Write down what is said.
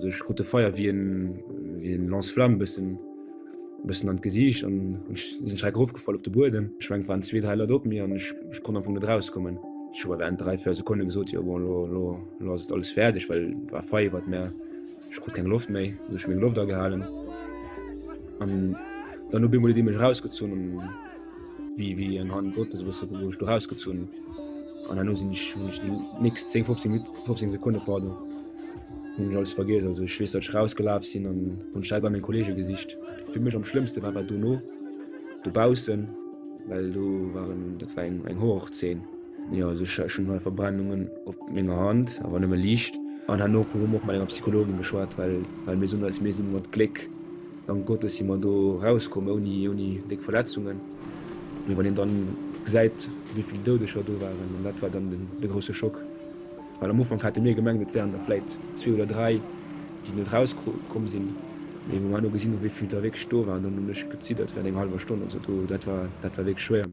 Also ech krut de Feier wéi en wéi en Lance-flamme bëssen bëssen an d'Gesiicht an ech sinn schräck erofgefall op de Buedem. Ech mengen et waren zwee, dräi Leit op mir an ech ech konnt am Fong net erauskommen. Ech hu awer während dräi, véier Sekonne gesot, jo bon elo elo elo ass et alles fäerdeg, well et war Feier iwwert mär. Ech krut keng Loft méi, also ech hu meng Loft agehalen an dann op eemol huet ee mech erausgezunn an wéi wéi eng Hand Gottes e bësse gouf ech do erausgezunn an herno sinn ech hunn ech déi nächst 10, 15 Minutten, 15 Sekonne pardon, hunn ech alles vergiess. Also ech weess, datt ech rausgelaf sinn an hunn ech direkt bei meng Kolleege gesicht. Fir mech am schlëmmste war war dono dobaussen, well do waren, dat war eng eng Horrorzeen. Jo, also ech ech hunn hei Verbrennungen op menger Hand, awer nëmme liicht. An herno hu mer och mat enger Psychologin geschwat, well well mir soen eis, mir si mat Gléck Dank Gottes si mer do erauskomm ouni ouni déck Verletzungen. Mee wann een dann gesäit wéi vill Doudeger do waren, an dat war dann den de grousse Schock, well am Ufank hate mir gemengt et wären der vläit zwee oder dräi déi net erauskomm sinn, mee wou mer herno gesinn hu wéi vill der wierklech do waren, dann hunn ech geziddert während enger hallwer Stonn. Also do dat war dat war wierklech schwéier.